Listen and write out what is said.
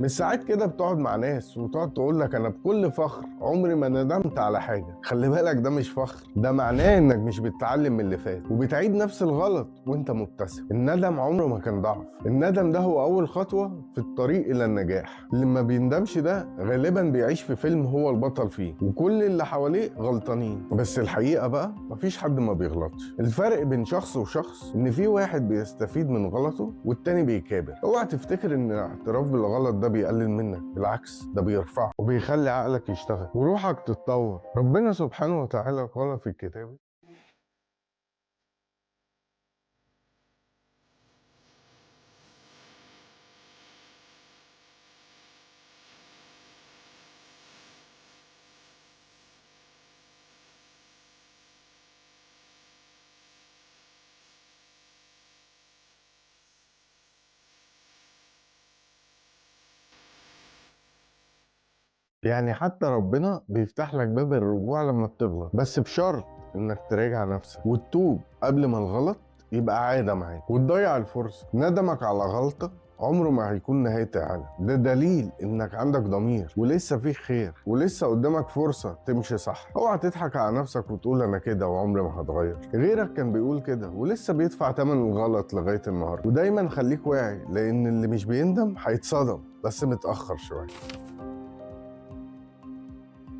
مش ساعات كده بتقعد مع ناس وتقعد تقول لك انا بكل فخر عمري ما ندمت على حاجة. خلي بالك ده مش فخر، ده معناه انك مش بتتعلم من اللي فات وبتعيد نفس الغلط وانت مبتسم. الندم عمره ما كان ضعف، الندم ده هو اول خطوة في الطريق الى النجاح. اللي ما بيندمش ده غالبا بيعيش في فيلم هو البطل فيه وكل اللي حواليه غلطانين. بس الحقيقة بقى مفيش حد ما بيغلطش. الفرق بين شخص وشخص ان في واحد بيستفيد من غلطه والتاني بيكابر. اوعى تفتكر ان الاعتراف بالغلط ده بيقلل منك، بالعكس ده بيرفعه وبيخلي عقلك يشتغل وروحك تتطور. ربنا سبحانه وتعالى قال في الكتاب: يعني حتى ربنا بيفتح لك باب الرجوع لما بتغلط، بس بشرط انك تراجع نفسك وتتوب قبل ما الغلط يبقى عادة معاك وتضيع الفرصة. ندمك على غلطة عمره ما هيكون نهاية العالم، ده دليل انك عندك ضمير ولسه فيك خير ولسه قدامك فرصة تمشي صح. اوعى تضحك على نفسك وتقول انا كده وعمري ما هتغير. غيرك كان بيقول كده ولسه بيدفع ثمن الغلط لغاية النهاردة. ودايما خليك واعي، لان اللي مش بيندم هيتصدم بس متأخر شوية.